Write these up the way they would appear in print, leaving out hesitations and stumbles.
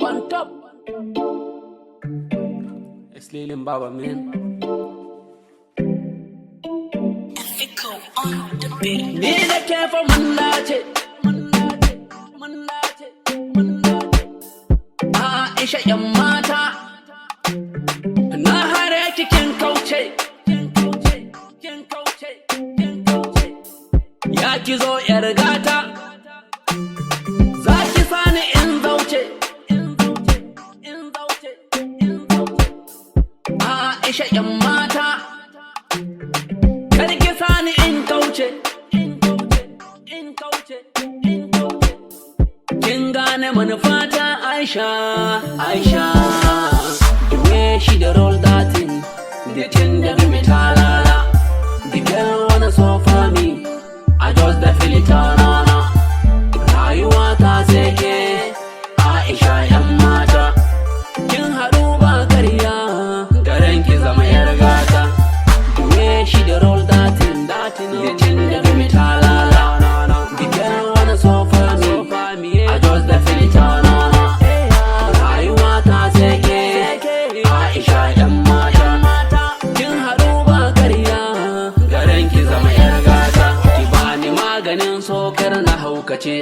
On top. It's Lilin Baba, man. Fico on the beat. Ni da ke fa mun dace. Mun dace, mun dace, mun dace. Aisha 'yan mata. Na hare kin kauce. Kin kauce, kin kauce, kin kauce. Ya ki zo 'yar gata. Za ki sani in zauce. In zauce, in zauce, in zauce. Aisha 'yan mata. Kar ki sani in kauce. In kauce, in kauce, in kauce. Kin gane manufata, Aisha, Aisha. The way she dey roll that thing, the thing dey give me talala. The girl wanna suffer me, I just dey feel it, na na. Rayuwa ta sai ke, Aisha 'yan mata. Kin haɗu ba karya, garin ki zama 'yar gata. The way she dey roll that thing, that thing, the thing dey give me talala. The girl wanna suffer me, I just dey feel it, na na. Rayuwa ta sai ke, Aisha 'yan mata. Kin haɗu ba karya, garin ki zama 'yar gata. Ki bani maganin sokar na haukace.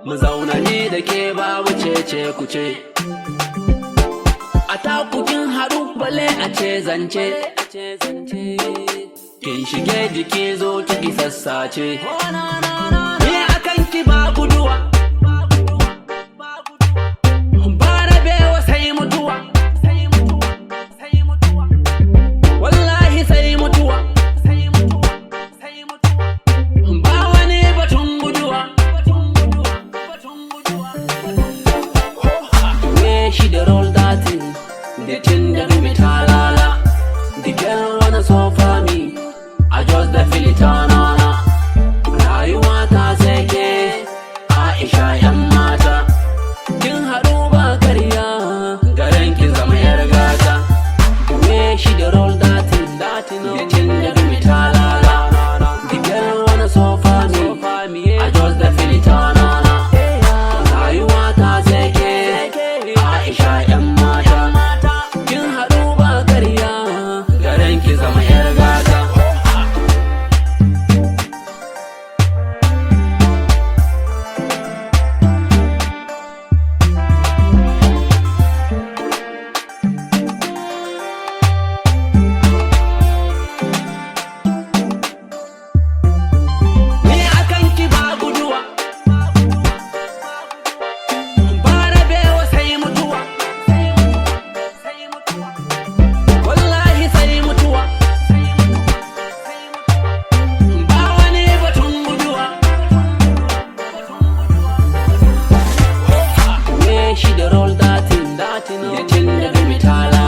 Mu zauna ne da ke babu cece kuce. A takukin haɗu bale a ce zance. Kin shige jiki, zo ciki sassace. Ni akan ki ba guduwa. Ba rabewa sai mutuwa. Wallahi sai mutuwa. Ba wani batun guduwa. The way she dey roll that thing, the thing dey give me talala. The girl wanna suffer me, I just dey feel it, na na. Rayuwa ta sai ke, Aisha 'yan mata. Kin haɗu ba karya, garin ki zama 'yar gata. The way she dey roll that thing, that thing, the thing dey give me talala. The girl wanna suffer me, I just dey feel it, na na. Rayuwa ta sai ke, Aisha 'yan mata. Kin haɗu ba karya, garin ki zama 'yar gata. Ni akan ki ba guduwa. Ba rabewa sai mutuwa. Wallahi sai mutuwa. Ba wani batun guduwa. The way she dey roll that thing, that thing, the thing dey give me talala.